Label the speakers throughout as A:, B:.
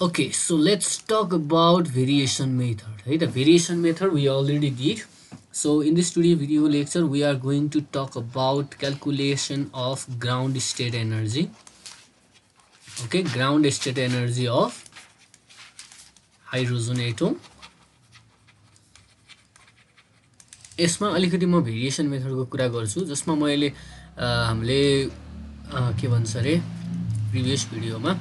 A: Okay, so let's talk about variation method. Right? The variation method we already did. So in this today video lecture, we are going to talk about calculation of ground state energy. Okay, ground state energy of hydrogen atom. यसमा अलिकति म variation मेथडको कुरा गर्छु जसमा मैले हामीले के भन्छ रे प्रिभियस भिडियोमा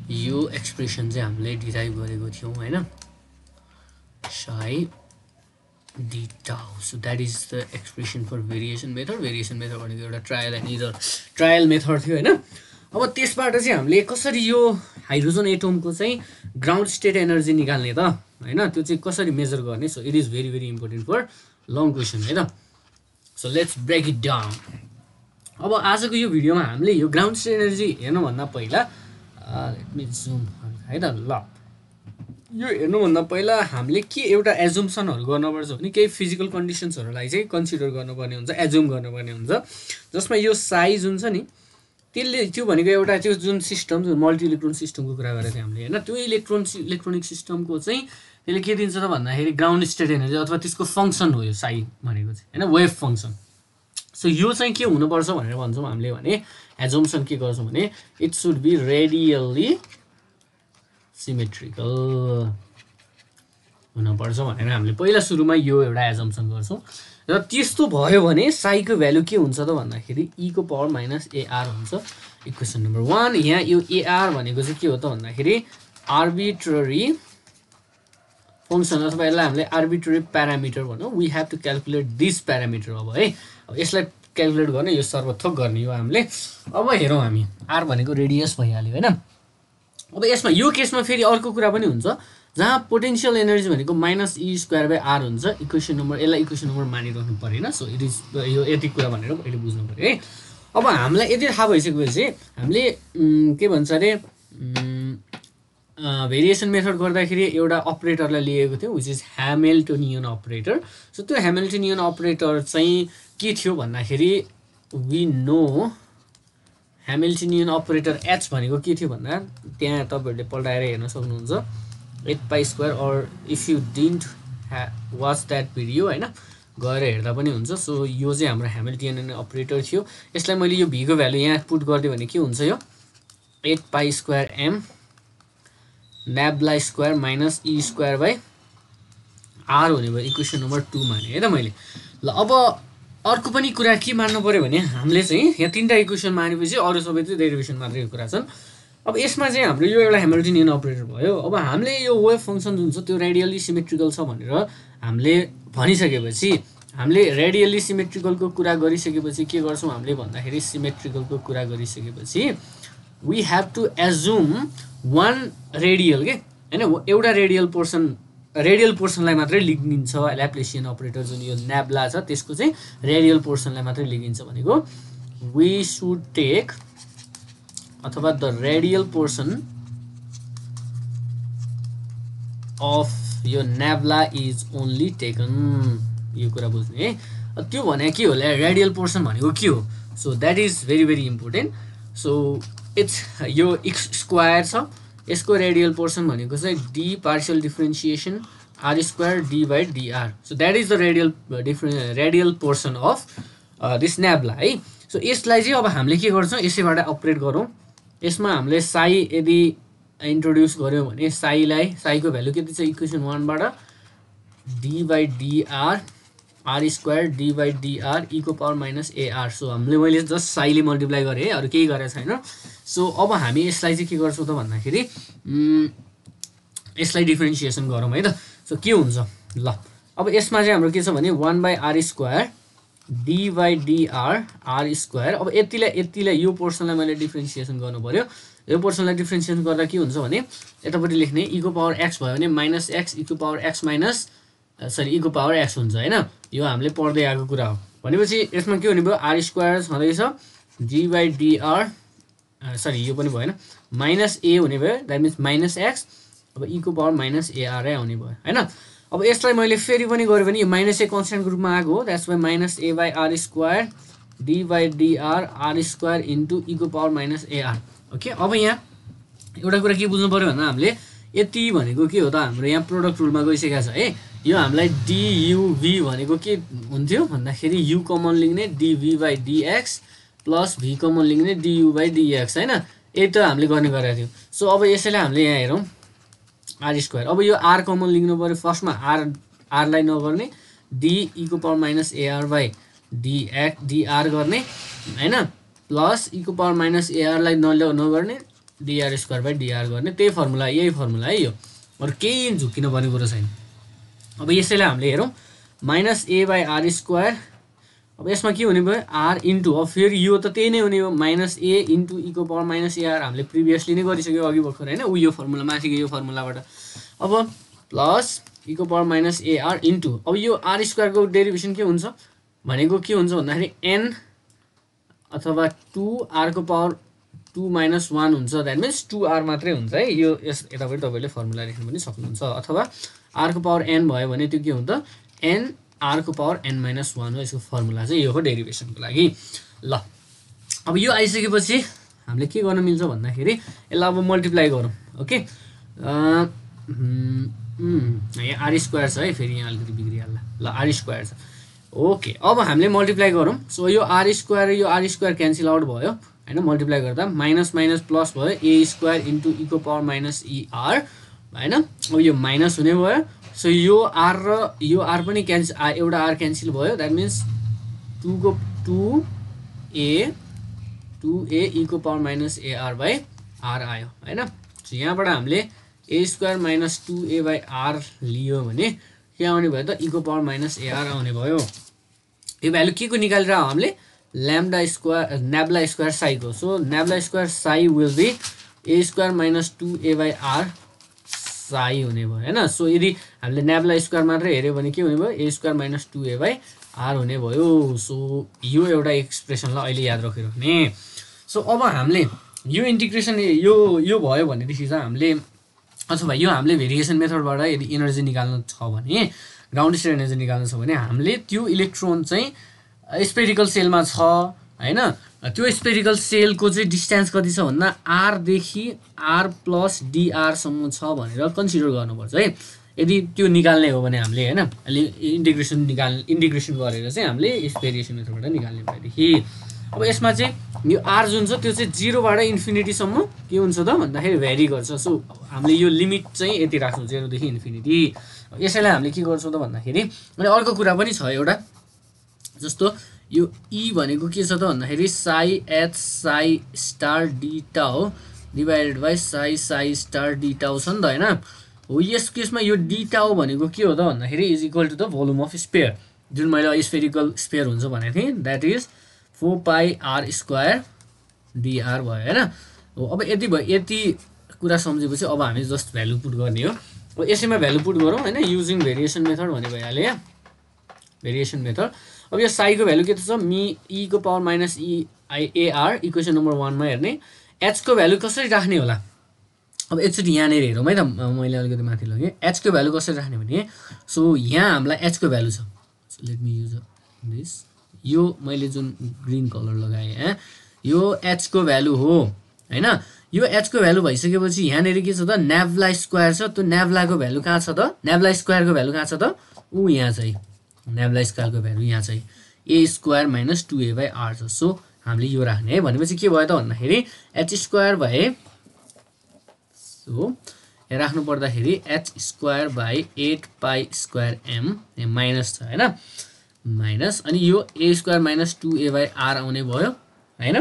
A: यो एक्सप्रेसन चाहिँ हामीले डिराइभ गरेको थियौं हैन psi d tau. So that is the expression for variation method. Variation method भनेको एउटा trial and error trial method थियो हैन. अब त्यसबाट चाहिँ हामीले कसरी यो हाइड्रोजन एटमको चाहिँ ग्राउन्ड स्टेट एनर्जी निकाल्ने त हैन त्यो चाहिँ कसरी मेजर गर्ने. So it is very very important for long question है त. So let's break it down. अब आजको यो भिडियोमा हामीले यो ग्राउन्ड स्टेट एनर्जी हेर्नु भन्दा पहिला लेट मी जुम है त. ल यो हेर्नु भन्दा पहिला हामीले के एउटा एजुम्सनहरु गर्नुपर्छ भने केही फिजिकल कन्डिसन्सहरुलाई चाहिँ कन्सिडर गर्नुपर्ने हुन्छ, एजुम गर्नुपर्ने हुन्छ. जसमा यो साइज हुन्छ नि त्यसले त्यो भनेको एउटा त्यो जुन सिस्टम जुन मल्टी इलेक्ट्रोन सिस्टमको कुरा गरेको थियो हामीले हैन. त्यो इलेक्ट्रोनिक सिस्टमको चाहिँ त्यसले के दिन्छ त भन्दाखेरि ग्राउन्ड स्टेट एनर्जी अथवा त्यसको फंक्सन हो यो साइ भनेको चाहिँ हैन, वेभ फंक्सन. सो यो चाहिँ के हुनुपर्छ भनेर भन्छौँ हामीले भने एजुम्सन के गर्छौँ भने it should be radially symmetrical हुनुपर्छ भनेर हामीले पहिला सुरुमा यो एउटा एजम्पसन गर्छौँ. र त्यस्तो भयो भने साइको भ्यालु के हुन्छ त भन्दाखेरि e को पावर माइनस AR हुन्छ. Equation number 1. यहाँ यो AR भनेको चाहिँ के हो त भन्दाखेरि आर्बिट्रेरी फंक्सन अथवा यसलाई हामीले आर्बिट्रेरी प्यारामिटर भनौँ. We have to calculate this parameter. अब है अब यसलाई क्याल्कुलेट गर्ने यो सर्वथोक गर्ने हो हामीले. अब हेरौँ हामी r भनेको रेडियस भइहाल्यो हैन. अब यसमा यो केसमा फेरि अर्को कुरा पनि हुन्छ जहाँ पोटेन्शियल एनर्जी भनेको माइनस E²/r हुन्छ. इक्वेसन नम्बर यसलाई इक्वेसन नम्बर मानिराख्नु परेन. सो इट इज यो यति कुरा भनेर अहिले बुझ्नु पर्यो है. अब हामीलाई यति थाहा भइसकेपछि हामीले के भन्छ अरे भेरिएसन मेथड गर्दाखेरि एउटा अपरेटरलाई लिएको थियो विच इज ह्यामिल्टोनियन अपरेटर. सो त्यो ह्यामिल्टोनियन अपरेटर चाहिँ के थियो भन्दाखेरि वी नो ह्यामिल्टोनियन अपरेटर h भनेको के थियो भन्दा त्यहाँ तपाईहरुले पल्टाएर हेर्न सक्नुहुन्छ 8π² और if you didn't watch that video हैन गएर हेर्दा पनि हुन्छ. सो यो चाहिँ हाम्रो ह्यामिल्टोनियन अपरेटर थियो. यसलाई मैले यो v को भ्यालु यहाँ पुट गर्दिए भने के हुन्छ यो 8π² m nabla² माइनस E²/r हुने भयो. इक्वेसन नम्बर 2 माने है त मैले. ल अब अर्को पनि कुरा के मान्नु पर्यो भने हामीले चाहिँ यहाँ तीनटा इक्वेसन मानेपछि अरु सबै चाहिँ डेरिभेसन मात्रै कुरा छन्. अब यसमा चाहिँ हाम्रो यो एउटा ह्यामिल्टोनियन अपरेटर भयो. अब हामीले यो वेभ फंक्सन जुन छ त्यो रेडियली सिमेट्रिकल छ भनेर हामीले भनिसकेपछि हामीले रेडियली सिमेट्रिकलको कुरा गरिसकेपछि के गर्छौं हामीले भन्दाखेरि सिमेट्रिकलको कुरा गरिसकेपछि we have to assume one radial के हैन एउटा रेडियल पोर्सनलाई मात्रै लिगिन्छ. ल्याप्लेसियन अपरेटर जुन यो न्याब्ला छ त्यसको चाहिँ रेडियल पोर्सनलाई मात्रै लिगिन्छ भनेको वी शुड टेक अथवा द रेडियल पोर्सन अफ यो न्याब्ला इज ओन्ली टेकन. यो कुरा बुझ्ने है. त्यो भने के हो रेडियल पोर्सन भनेको के हो. So that is very very important. So it's यो x² छ यसको रेडियल पोर्सन भनेको चाहिँ d partial differentiation r² d/dr. So that is the radial portion of this nabla है. सो यसलाई चाहिँ अब हामीले के गर्छौं यसैबाट अपरेट गरौँ. यसमा हामीले साइ यदि इन्ट्रोड्युस गर्यौं भने साइको भ्यालु कति छ इक्वेसन 1 बाट d/dr r² d/dr e को पावर माइनस AR. सो मैले जस्ट साइले मल्टिप्लाई गरे है अरु केही गरेको छैन. सो अब हामी यसलाई चाहिँ के गर्छौं त भन्दाखेरि यसलाई डिफरेन्शिएसन गरौँ है त. सो के हुन्छ ल अब यसमा चाहिँ हाम्रो के छ भने 1/r² d/dr r². अब यतिलाई यो पोर्सनलाई मैले डिफरेन्शिएसन गर्नु पर्यो. यो पोर्सनलाई डिफरेन्शिएसन गर्दा के हुन्छ भने यतापट्टि लेख्ने e को पावर x भयो भने माइनस x e को power x minus sorry e को पावर x हुन्छ हैन. यो हामीले पढ्दै आएको कुरा हो. भनेपछि यसमा के हुने भयो r² छँदैछ d/dr सरी यो पनि भएन माइनस a हुने भयो दैट मिन्स माइनस x. अब e को पावर माइनस AR आउने भयो हैन. अब यसलाई मैले फेरि पनि गरे भने यो माइनस a कन्स्टेन्टको रूपमा आएको हो. That's y minus a/r² d/dr r² into e को पावर माइनस AR. ओके अब यहाँ एउटा कुरा के बुझ्नु पर्यो भन्दा हामीले यति भनेको के हो त हाम्रो यहाँ प्रोडक्ट रुलमा गइसकेको छ है यो हामीलाई duv भनेको के हुन्थ्यो भन्दाखेरि u कमन लिने dv/dx प्लस v कमन लिने du/dx हैन यही त हामीले गर्ने गरेको थियो सो अब यसैले हामीले यहाँ हेरौँ r² अब यो r कमन लिनु पर्यो फर्स्टमा r लाई नगर्ने d e⁻= ar/dr गर्ने हैन प्लस e⁻= लाई नगर्ने dr²/dr गर्ने त्यही फर्मुला यही फर्मुला है यो अरु केही झुकिनु पर्ने कुरा छैन अब यसैलाई हामीले हेरौँ -a/r²। अब यसमा के हुने भयो r इन्टु अब फेरि यो त त्यही नै हुने हो -a इन्टु e⁻= हामीले प्रिभियसली नै गरिसक्यो अघि भर्खर हैन यो फर्मुला माथिको यो फर्मुलाबाट अब प्लस e⁻= इन्टु अब यो r² को डेरिभेसन के हुन्छ भनेको के हुन्छ भन्दाखेरि n अथवा 2r को पावर 2 - 1 हुन्छ दैट मिन्स 2r मात्रै हुन्छ है यो यतापट्टि तपाईले फर्मुला लेख्न पनि सक्नुहुन्छ अथवा r को पावर n भयो भने त्यो के हुन्छ n r को पावर n - 1 हो यसको फर्मुला चाहिँ यो हो डेरिभेसनको लागि ल अब यो आइसकेपछि हामीले के गर्न मिल्छ भन्दाखेरि यसलाई अब मल्टिप्लाई गरौँ ओके यहाँ r² छ है फेरि यहाँ अलिकति बिग्रिहाल्ला ल r² छ ओके अब हामीले मल्टिप्लाई गरौँ सो यो r² र यो r² क्यान्सल आउट भयो हैन मल्टिप्लाई गर्दा माइनस माइनस प्लस भयो a² इन्टु e⁻er हैन अब यो माइनस हुने भयो सो यो r र यो r पनि क्यान्सल एउटा r क्यान्सल भयो दैट मिन्स 2 को 2a e⁻ar आयो हैन सो यहाँबाट हामीले a² - 2a/r लियो भने के आउने भयो त e⁻ar आउने भयो यो भ्यालु के को निकालेर हामीले nabla² psi को so nabla² psi will be a² - 2a/r psi हुने भयो हैन सो यदि हामीले nabla² मात्र हेर्यो भने के हुने भयो a² - 2a/r हुने भयो सो यो एउटा एक्सप्रेसनलाई अहिले याद राखिराख्ने सो अब हामीले यो इन्टिग्रेसन यो भयो भनेदेखि चाहिँ हामीले अथवा यो हामीले भेरिएसन मेथडबाट यदि एनर्जी निकाल्नु छ भने ग्राउन्ड स्टेट एनर्जी निकाल्नु छ भने हामीले त्यो इलेक्ट्रोन चाहिँ स्पेरिकल सेलमा छ हैन त्यो स्पेरिकल सेलको चाहिँ डिस्टेन्स कति छ भन्दा r देखि r + dr सम्म छ भनेर कन्सिडर गर्नुपर्छ है यदि त्यो निकाल्ने हो भने हामीले हैन अहिले इन्टिग्रेसन गरेर चाहिँ हामीले यस भेरिएसन मेथडबाट निकाल्ने भएदेखि अब यसमा चाहिँ यो r जुन छ त्यो चाहिँ 0 बाट इन्फिनिटी सम्म के हुन्छ त भन्दाखेरि भ्यारी गर्छ सो हामीले यो लिमिट चाहिँ यति राख्छौं 0 देखि इन्फिनिटी यसैलाई हामीले के गर्छौं त भन्दाखेरि अनि अर्को कुरा पनि छ एउटा जस्तो यो e भनेको के छ त भन्दाखेरि psi h psi star d tau divided by psi psi star d tau छ नि त हैन हो यस केसमा यो d tau भनेको के हो त भन्दाखेरि is equal to the volume of sphere जुन मैले स्फेरिकल स्फियर हुन्छ भनेको थिएँ दैट इज 4πr² dr भयो हैन हो अब यति कुरा सम्झेपछि अब हामी जस्ट भ्यालु पुट गर्ने हो अब यसैमा भ्यालु पुट गरौँ हैन युजिङ भेरिएसन मेथड भने भइहाल्यो यहाँ भेरिएसन मेथड अब यो साइ को भ्यालु के त छ e⁻ar इक्वेसन नम्बर 1 मा हेर्ने h को भ्यालु कसरी राख्ने होला अब एकचोटी यहाँ नेर हेरौँ है त मैले अलिकति माथि लगे h को भ्यालु कसरी राख्ने भने सो यहाँ हामीलाई h को भ्यालु छ so let me use this यो मैले जुन ग्रीन कलर लगाए यो h को भ्यालु हो हैन यो h को भ्यालु भइसकेपछि यहाँ नेर के छ त nabla² छ त्यो nabla को भ्यालु कहाँ छ त nabla² को भ्यालु कहाँ छ त उ यहाँ चाहिँ nabla² को भ्यालु यहाँ चाहिँ a² - 2a/r छ सो हामीले यो राख्ने है भनेपछि के भयो त भन्दाखेरि h² भए सो यहाँ राख्नु पर्दाखेरि h² / 8π²m माइनस छ हैन माइनस अनि यो a² - 2a/r आउने भयो हैन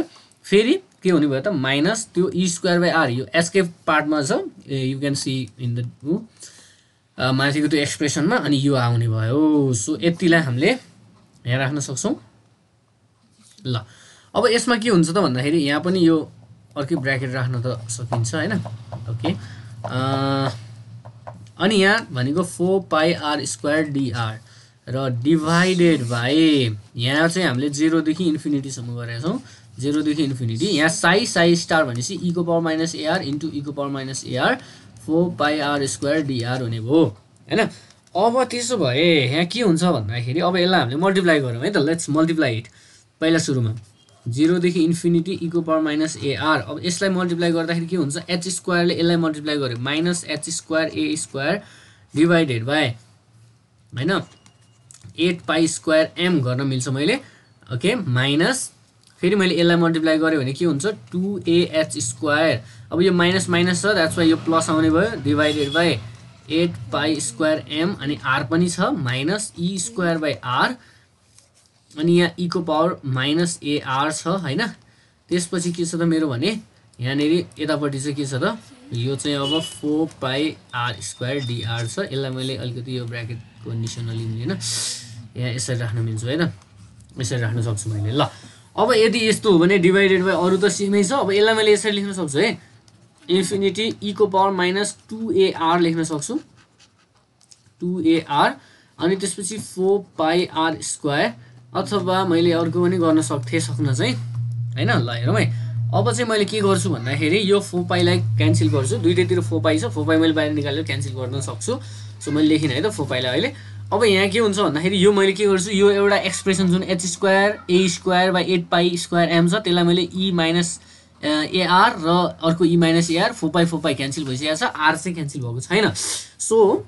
A: फेरि के हुने भयो त माइनस त्यो e²/r यो s के पार्टमा छ you can see in the माथिको त्यो एक्सप्रेसनमा अनि यो आउने भयो सो यतिलाई हामीले यहाँ राख्न सक्छौं ल अब यसमा के हुन्छ त भन्दाखेरि यहाँ पनि यो अर्कै ब्र्याकेट राख्न त सकिन्छ हैन ओके अनि यहाँ भनेको 4πr² dr र डिवाइडेड बाइ यहाँ चाहिँ हामीले 0 देखि इन्फिनिटी सम्म गरेका छौं 0 देखि इन्फिनिटी यहाँ psi स्टार भनेपछि e⁻ar into e⁻ar 4πr² dr हुने भयो हैन अब त्यसो भए यहाँ के हुन्छ भन्दाखेरि अब यसलाई हामीले मल्टिप्लाई गरौँ है त लेट्स मल्टिप्लाई इट पहिला सुरुमा 0 देखि इन्फिनिटी e को पावर माइनस AR। अब यसलाई मल्टिप्लाई गर्दाखेरि के हुन्छ h स्क्वायरले यसलाई मल्टिप्लाई गर्यो minus h square a square divided by हैन 8 पाई स्क्वायर m गर्न मिल्छ मैले ओके माइनस फेरि मैले यसलाई मल्टिप्लाई गरेँ भने के हुन्छ 2ah स्क्वायर। अब यो माइनस माइनस छ द्याट्स वाइ यो प्लस आउने भयो divided by 8 pi square m अनि r पनि छ minus e square by r अनि यहाँ e को पावर माइनस AR छ हैन। त्यसपछि के छ त मेरो भने यहाँनेरि यतापट्टि चाहिँ के छ त यो चाहिँ अब 4 पाई r स्क्वायर dr छ। यसलाई मैले अलिकति यो ब्र्याकेटको निशानले लिन यहाँ यसरी राख्न मिल्छ हैन यसरी राख्न सक्छु मैले ल। अब यदि यस्तो हो भने डिभाइडेड बाइ अरु त सेमै छ। अब यसलाई मैले यसरी लेख्न सक्छु है इन्फिनिटी e को पावर माइनस 2AR लेख्न सक्छु 2AR अनि त्यसपछि 4 पाई r स्क्वायर अथवा मैले अर्को पनि गर्न सक्न चाहिँ हैन। ल हेरौँ है अब चाहिँ मैले के गर्छु भन्दाखेरि यो 4 पाईलाई क्यान्सल गर्छु दुईटैतिर 4 पाई छ 4 पाई मैले बाहिर निकालेर क्यान्सल गर्न सक्छु। सो मैले लेखिन है त 4 पाईलाई अहिले। अब यहाँ के हुन्छ भन्दाखेरि यो मैले के गर्छु यो एउटा एक्सप्रेसन जुन h square a square by 8 pi square m छ त्यसलाई मैले e माइनस AR र अर्को e माइनस AR 4 पाई क्यान्सल भइसकेको छ r चाहिँ क्यान्सल भएको छैन। सो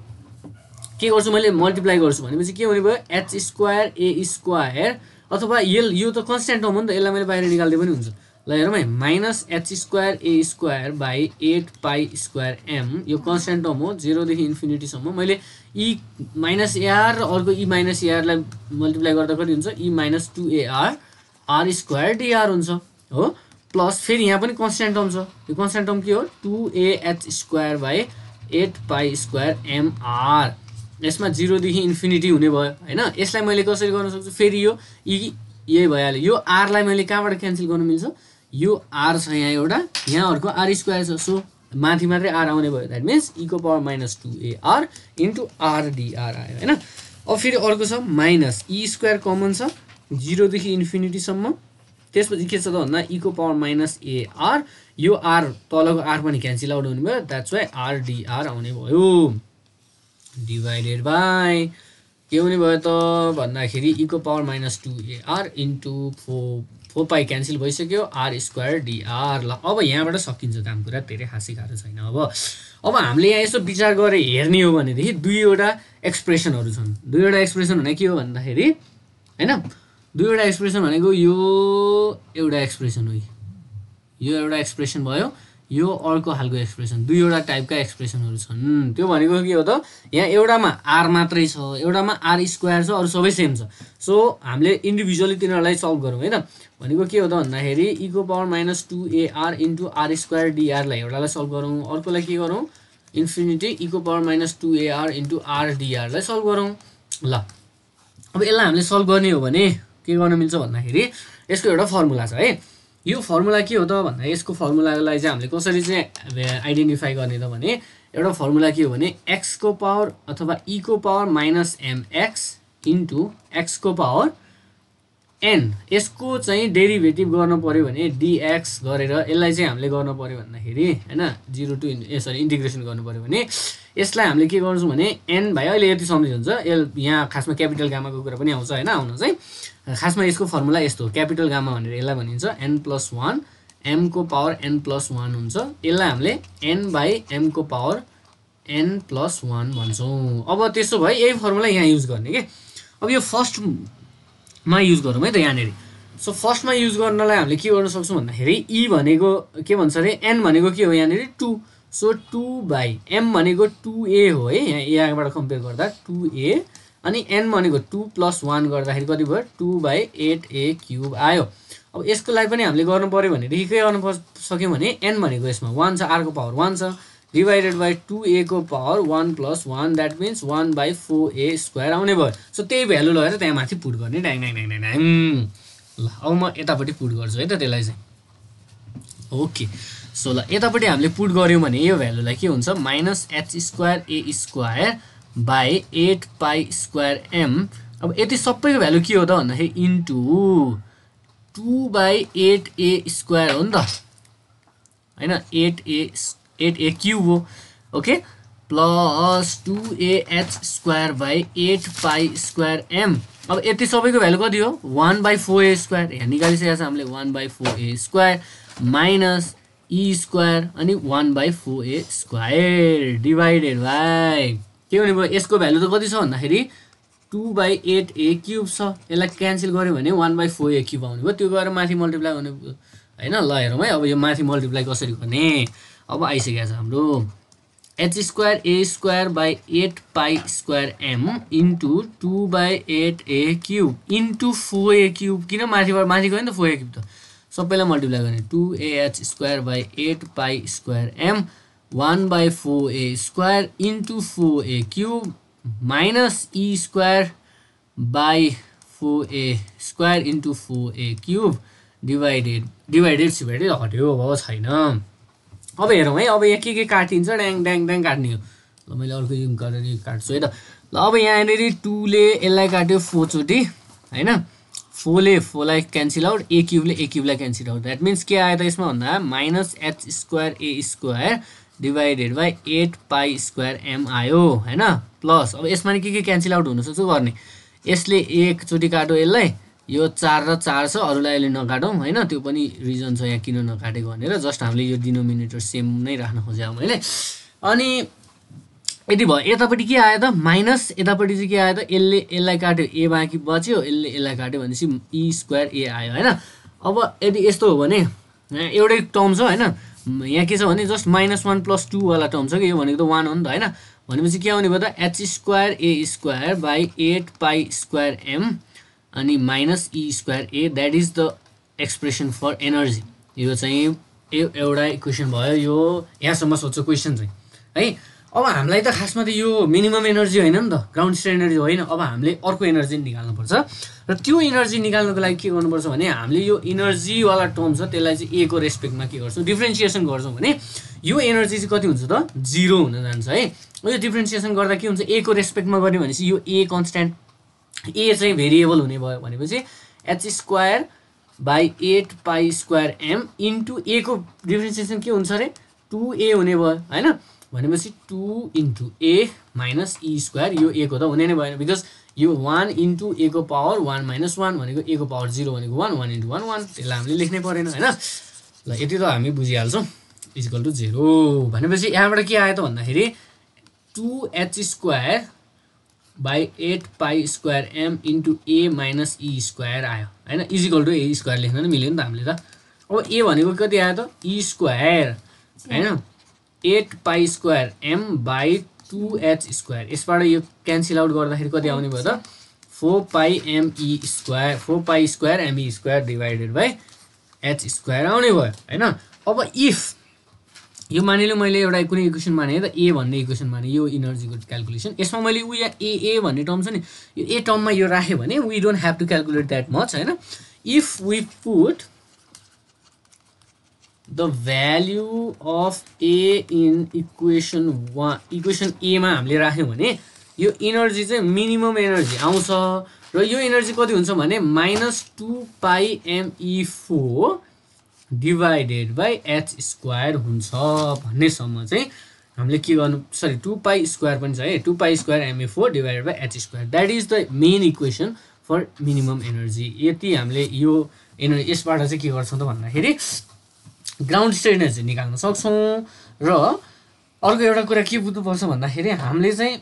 A: के गर्छु मैले मल्टिप्लाई गर्छु भनेपछि के हुने भयो h स्क्वायर a स्क्वायर अथवा यो त कन्स्ट्यान्ट टर्म हो नि त यसलाई मैले बाहिर निकाल्दै पनि हुन्छ। ल हेरौँ है minus h square a square by 8 pi square m यो कन्स्ट्यान्ट टर्म हो 0 देखि इन्फिनिटीसम्म। मैले e माइनस AR र अर्को e माइनस AR लाई मल्टिप्लाई गर्दा कति हुन्छ e minus 2AR r square dr हुन्छ हो प्लस फेरि यहाँ पनि कन्स्ट्यान्ट टर्म छ यो कन्स्ट्यान्ट टर्म के हो 2ah square by 8 pi square mr यसमा 0 देखि इन्फिनिटी हुने भयो हैन। यसलाई मैले कसरी गर्न सक्छु फेरि यो यही भइहाल्यो यो r लाई मैले कहाँबाट क्यान्सल गर्न मिल्छ यो r छ यहाँ एउटा यहाँ अर्को r स्क्वायर छ सो माथि मात्रै r आउने भयो दैट मिन्स e को power minus 2AR into r dr आयो हैन। अब फेरि अर्को छ माइनस e स्क्वायर कमन छ 0 देखि इन्फिनिटीसम्म त्यसपछि के छ त भन्दा e को पावर माइनस AR यो r तलको r पनि क्यान्सल आउट हुने भयो द्याट्स वाइ r dr आउने भयो डिभाइडेड बाइ के हुने भयो त भन्दाखेरि e को पावर माइनस 2AR इन्टु 4 पाई क्यान्सल भइसक्यो r स्क्वायर dr। ल अब यहाँबाट सकिन्छ काम कुरा धेरै खासै गाह्रो छैन। अब हामीले यहाँ यसो विचार गरे हेर्ने हो भनेदेखि दुईवटा एक्सप्रेसनहरू छन् दुईवटा एक्सप्रेसन भने के हो भन्दाखेरि हैन दुईवटा एक्सप्रेसन भनेको यो एउटा एक्सप्रेसन हो यो एउटा एक्सप्रेसन भयो यो अर्को खालको एक्सप्रेसन दुईवटा टाइपका एक्सप्रेसनहरू छन्। त्यो भनेको के हो त यहाँ एउटामा r मात्रै छ एउटामा r स्क्वायर छ अरु सबै सेम छ। सो हामीले इन्डिभिजुअली तिनीहरुलाई सल्भ गरौँ हैन भनेको के हो त भन्दाखेरि e को power minus 2AR into r square dr लाई एउटालाई सल्भ गरौँ अर्कोलाई के गरौँ इन्फिनिटी e को power minus 2AR into r dr लाई सल्भ गरौँ। ल अब यसलाई हामीले सल्भ गर्ने हो भने के गर्न मिल्छ भन्दाखेरि यसको एउटा फर्मुला छ है यो फर्मुला के हो त भन्दा यसको फर्मुलालाई चाहिँ हामीले कसरी चाहिँ आइडेन्टिफाई गर्ने त भने एउटा फर्मुला के हो भने x को पावर अथवा e को power minus mx into x को पावर n यसको चाहिँ डेरिभेटिभ गर्न पर्यो भने dx गरेर यसलाई चाहिँ हामीले गर्न पर्यो भन्दाखेरि हैन 0 टु इन्टिग्रेसन गर्नु पर्यो भने यसलाई हामीले के गर्छौं भने n भाइ अहिले यति सम्झिनु हुन्छ यहाँ खासमा क्यापिटल गामाको कुरा पनि आउँछ हैन आउन चाहिँ खासमा यसको फर्मुला यस्तो हो क्यापिटल गामा भनेर यसलाई भनिन्छ n+1 m को पावर n+1 हुन्छ यसलाई हामीले n बाइ m को पावर n+1 भन्छौं। अब त्यसो भए यही फर्मुला यहाँ युज गर्ने के अब यो फर्स्ट मा युज गरौँ है त यहाँनेरि। सो फर्स्टमा युज गर्नलाई हामीले के गर्न सक्छौं भन्दाखेरि e भनेको के भन्छ रे n भनेको के हो यहाँनेरि 2 सो 2 बाइ m भनेको 2a हो है यहाँबाट कम्पेयर गर्दा 2a अनि n भनेको 2 + 1 गर्दाखेरि कति भयो 2 बाइ 8a क्यूब आयो। अब यसको लागि पनि हामीले गर्नु पर्यो भने के गर्न सक्यौं भने n भनेको यसमा 1 छ r को पावर 1 छ डिवाइडेड बाइ 2a को power 1 + 1 that means 1 by 4a square आउने भयो। सो त्यही भ्यालु लगेर त्यहाँ माथि पुट गर्ने ड्याङ ड्याङ ड्याङ ड्याङ। ल अब म यतापट्टि पुट गर्छु है त त्यसलाई चाहिँ ओके। सो ल यतापट्टि हामीले पुट गर्यौं भने यो भ्यालुलाई के हुन्छ -h²a² by 8 pi square m। अब यति सबैको भ्यालु के हो त भन्दाखेरि इन्टु 2 बाइ 8a² हो नि त हैन 8a क्यूब हो okay plus 2ah² by 8 pi square m अब यति सबैको भ्यालु कति हो 1/4a² यहाँ निकालिसकेको छ हामीले 1/4a² माइनस e स्क्वायर अनि 1/4a² डिभाइडेड बाई के हुने भयो यसको भ्यालु त कति छ भन्दाखेरि 2/8a³ छ यसलाई क्यान्सल गर्यो भने 1/4a³ आउने भयो त्यो गएर माथि मल्टिप्लाई हुने हैन ल हेरौँ है अब यो माथि मल्टिप्लाई कसरी गर्ने अब आइसकेको छ हाम्रो h²a²/8π² m into 2/8a³ into 4a³ किन माथि गयो नि त 4a³ त सबैलाई मल्टिप्लाई गर्ने 2ah²/8π² m 1/4a² into 4a³ minus e²/4a² into 4a³ divided हट्यो अब छैन अब हेरौँ है अब यहाँ के काटिन्छ ड्याङ ड्याङ ड्याङ काट्ने हो ल मैले अर्को यो गरेर काट्छु है त ल अब यहाँनिर 2 ले यसलाई काट्यो 4 चोटि हैन 4 ले 4 लाई क्यान्सल आउट a³ ले a³ लाई क्यान्सल आउट द्याट मिन्स के आयो त यसमा भन्दा minus h²a² divided by 8π² m आयो हैन प्लस अब यसमा नि के क्यान्सल आउट हुन सक्छ गर्ने यसले एक चोटि काट्यो यसलाई यो 4 र 4 छ अरुलाई अहिले नकाटौं हैन त्यो पनि रिजन छ यहाँ किन नकाटेको भनेर जस्ट हामीले यो डिनोमिनेटर सेम नै राख्न खोजेको मैले अनि यदि भयो यतापट्टि के आयो त माइनस यतापट्टि चाहिँ के आयो त यसलाई काट्यो a बाँकी बच्यो यसलाई काट्यो भनेपछि e²a आयो हैन अब यदि यस्तो हो भने एउटै टर्म छ हैन यहाँ के छ भने जस्ट -1 + 2 वाला टर्म छ कि यो भनेको त 1 हो नि त हैन भनेपछि के आउने भयो त h²a²/8π² m अनि माइनस e²a that is the expression for energy यो चाहिँ एउटा इक्वेसन भयो यो यहाँसम्म सोध्छ क्वेसन चाहिँ है अब हामीलाई त खासमा त यो मिनिमम एनर्जी होइन नि त ग्राउन्ड स्टेट एनर्जी होइन अब हामीले अर्को एनर्जी निकाल्नुपर्छ र त्यो एनर्जी निकाल्नको लागि के गर्नुपर्छ भने हामीले यो एनर्जी वाला टर्म छ त्यसलाई चाहिँ a को रेस्पेक्टमा के गर्छौँ डिफ्रेन्सिएसन गर्छौँ भने यो एनर्जी चाहिँ कति हुन्छ त 0 हुन जान्छ है यो डिफ्रेन्सिएसन गर्दा के हुन्छ a को रेस्पेक्टमा गर्ने भनेपछि यो a कन्स्ट्यान्ट a चाहिँ भेरिएबल हुने भयो भनेपछि h²/8π² m इन्टु a को डिफ्रेन्सिएसन के हुन्छ रे 2a हुने भयो हैन भनेपछि 2 इन्टु a माइनस e² यो a को त हुने नै भएन बिकज यो 1 इन्टु a को पावर 1 - 1 भनेको a को पावर 0 भनेको 1 1 इन्टु 1 1 त्यसलाई हामीले लेख्नै परेन हैन ल यति त हामी बुझिहाल्छौँ इक्वल टु 0 भनेपछि यहाँबाट के आयो त भन्दाखेरि 2h²/8π² m into a minus e² आयो हैन इक्वल टु a² लेख्न त मिल्यो नि त हामीले त अब a भनेको कति आयो त e² हैन 8π² m बाई 2h² यसबाट यो क्यान्सल आउट गर्दाखेरि कति आउने भयो त 4π² me² डिभाइडेड बाई h² आउने भयो हैन अब इफ यो मानिलियो मैले एउटा कुनै इक्वेसन माने त a भन्ने इक्वेसन माने यो एनर्जीको क्याल्कुलेसन यसमा मैले उ यहाँ a भन्ने टर्म छ नि यो a टर्ममा यो राखे भने we don't have to calculate that much हैन if we put the value of a in equation a मा हामीले राख्यौं भने यो एनर्जी चाहिँ मिनिमम एनर्जी आउँछ र यो एनर्जी कति हुन्छ भने -2πme4 डिभाइडेड बाई h² हुन्छ भन्ने सम्म चाहिँ हामीले के गर्नु सरी 2π² पनि छ है 2π² me4 divided by h² that is the main equation for minimum energy यति हामीले यो एनर्जी यसबाट चाहिँ के गर्छौं त भन्दाखेरि ग्राउन्ड स्टेट एनर्जी निकाल्न सक्छौं र अर्को एउटा कुरा के बुझ्नुपर्छ भन्दाखेरि हामीले चाहिँ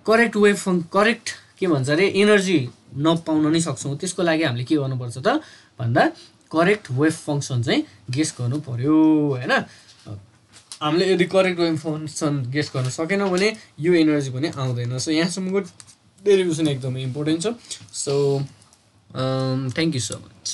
A: करेक्ट के भन्छ रे एनर्जी नपाउन नै सक्छौं त्यसको लागि हामीले के गर्नुपर्छ त भन्दा करेक्ट वेभ फंक्सन चाहिँ गेस गर्नु पर्यो हैन हामीले यदि करेक्ट वेभ फंक्सन गेस गर्न सकेनौं भने यो एनर्जी पनि आउँदैन सो यहाँसम्मको डेरिभेसन एकदमै इम्पोर्टेन्ट छ so thank you so much